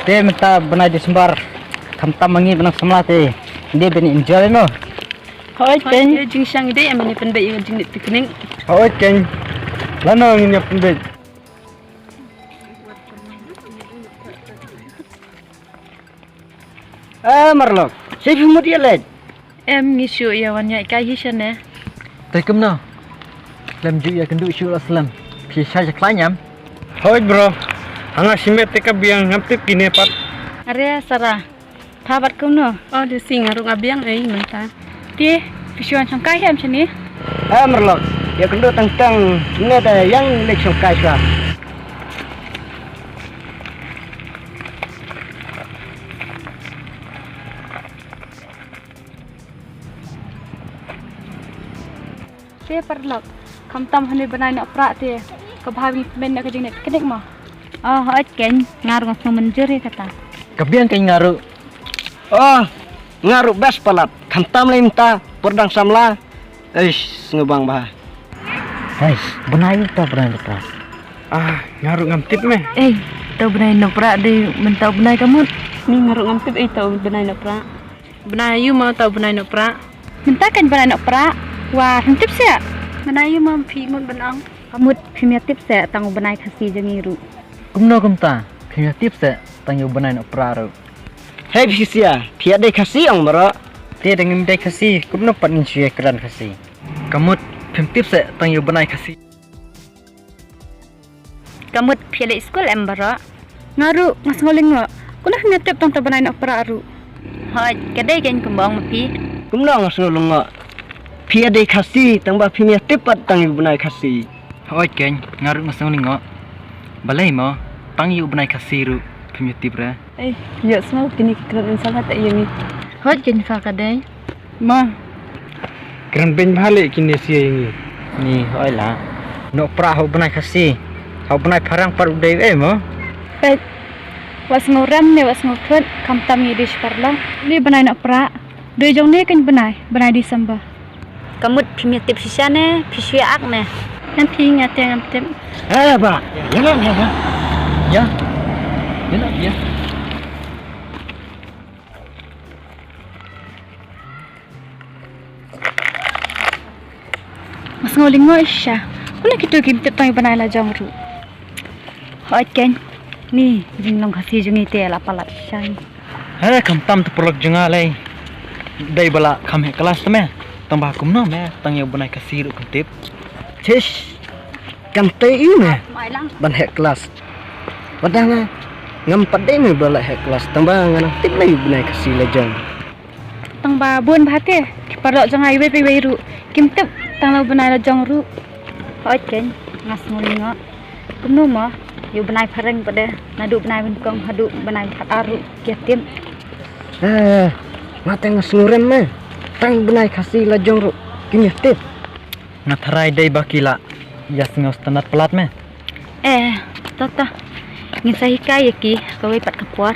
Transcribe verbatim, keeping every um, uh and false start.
Te mynta bnai December, khamtam ma ngi ba nang samla te. Ngi dei ban enjoy mo. Hooid, keiñ. Jingshang dei em, ngi pynbeit ïa ka jingpicnic. Hooid, keiñ. Lano ngin ïa pynbeit. Eh, Marlok, shu phi mut ïa leit? Em, ngi shu ïa wan ïa kai hi shane. Te kumno? Lem ju ïa kynduh shu la slem. Phi sha sha khlaiñ em? Hooid bro. Hanga shimet te ka biang ngam tip kine pat. Are Sara. Pha bat kumno? Oh, Desi, nga ruh nga biang ei mynta. Te phi shu wan shongkai em shane? Eh, Marlok, ïa kynduh tang tang ne da ïa leit shongkai shuwa. Te paralok, khamtam hangne bnai Nohprah te, ka bha ngi pynmih na ka jingpicnic mo. Oh, hooid keiñ, nga ruh nga sngew kata. Ka biang keiñ nga ruh. Oh, nga ruh best palat, khamtam lei mynta, por dang samla. Eish, sngewbang bha. Eish, bnai uta bnai Nohprah. Ah, nga ruh ngam tip me. Ei, uta bnai Nohprah dei mynta u bnai ka mut. Ni nga ruh ngam tip ei uta bnai Nohprah. Bnai aïu mo uta u bnai Nohprah? Mynta keiñ bnai Nohprah. Wa, phim tip seh. Bnai aïu mo phi mut ban ong? Ka mut phim ïa tip seh tang u bnai Khasi jong ngi ruh. Kumno kumta? Phim ïa tip seh tang ïa u bnai Nohprah ruh. Hei phi sia, phi ïa dei Khasi ong baroh. Te da ngim dei Khasi, kumno pat ngin shu ïa kren Khasi? Ka mut phim tip seh tang ïa u bnai Khasi. Ka mut phi ïa leit skul em baroh? Nga ruh nga sngew lyngngoh. Kumno phim ïa tip tang uta bnai Nohprah ruh? Hooid, ka dei keiñ kumba ong ma phi. Kumno nga sngew lyngngoh? Phi ïa dei Khasi tang ba phim ïa tip pat tang ïa u bnai Khasi. Hooid keiñ, nga ruh nga sngew lyngngoh. Balei mo, tang ïa u bnai Khasi ruh phim ïa tip re. Ei, ïohsngew kine ki kren insult hatai ïa ngi. Hooid keiñ pha ka dei. Ma. Kren beiñ bha lei kine sia ïa ngi. Ni, hooid la. Nohprah ha u bnai Khasi, ha u bnai Phareng pat u dei ei mo. Peit. Wat sngew rem ne wat sngew thut, khamtam ngi dei shi paralok. Lei bnai Nohprah. Dei jong ne keiñ bnai, bnai December. Ka mut phim ïa tip shisha ne, phi shu ïa ak ne? Ngan phi nga te ngam tip. Eh, ba. Ïa na, ïa na. Ïa. Ïa na, ïa. Nga sngew lyngngoh shisha. Kumno kito kim tip tang ïa u bnai la jong ruh. Hooid keiñ. Ni, jinglong Khasi jong ngi te la palat shai. He, khamtam tu paralok jong nga lei. Dei ba la kham heh klas te me. Tang ba kumno me, tang ïa u bnai Khasi ruh kim tip. Chish. Kam te ïa me. Ban heh klas. Wat da nga. Ngam pat dei me ba la heh klas. Tang ba nga nang tip lei u bnai Khasi la jong. Tang ba bun bha te, ki paralok jong nga iwei pa iwei ruh kim tip tang la u bnai la jong ruh. Hooid keiñ, nga sngew lyngngoh. Kumno mo, ïa u bnai Phareng pat de, naduh bnai Nyngkong haduh bnai Khatar ruh ki ïa tip. Eh, nga te nga sngew rem me. Tang bnai Khasi la jong ruh kim ïa tip. Nga tharai dei ba ki la ïa sngew standard palat me. Eh, to to. Ngin sa hikai ïa ki kawei pat ka por.